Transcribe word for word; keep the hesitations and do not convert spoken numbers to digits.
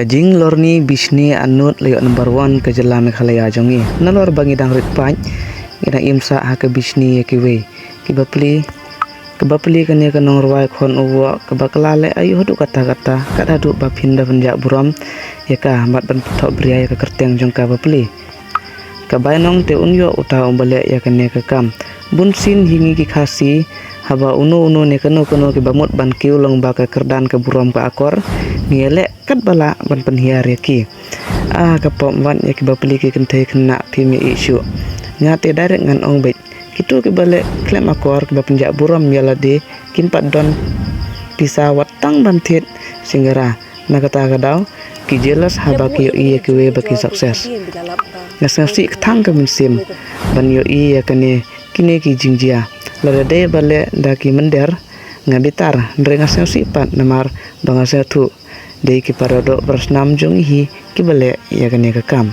Ka jinglorni bishni anut la ïoh number one ka jylla Meghalaya jong ngi. Nalor ba ngi dang rit paid, ngi dang im sah ha ka bishni ïa kiwei. Ki bapli, ka bapli kane ka nongrwai khon u woh, kaba kylla leh aïu haduh katta katta, kat haduh ba phin da pynjah burom ïa ka, bad ban pynthok bria ïa ka kyrteng jong ka bapli. Ka bainong te un ïoh uta uba leh ïa kane ka kam. Bunsien hi ngi ki Khasi, haba uno uno ne kano kano kiba mut ban kiew lyngba ka kyrdan ka burom ka akor, ngi ïaleh katba lah ban pynhiar ïa ki. Ah, ka pop wat ïa ki bapli ki kynthei khynnah, phim ïa ïeh shuh. Nga te direct ngan ong beit, kito kiba leh khlem akor, kiba pynjah burom ïa lade, kim pat don pisa wat tang ban thied singara. Na kata ka daw, ki jealous haba ki ïohi ïa kiwei ba ki success. Nga sngewsih kthang ka mynsiem ban ïohi ïa kane, kine ki jingjia. Lada dei ba leh da ki mynder, nga bitar, hynrei nga sngewsih pat namar ba nga sngewthuh dei ki paradoh parasnam jong ngi hi kiba leh ïa kane ka kam.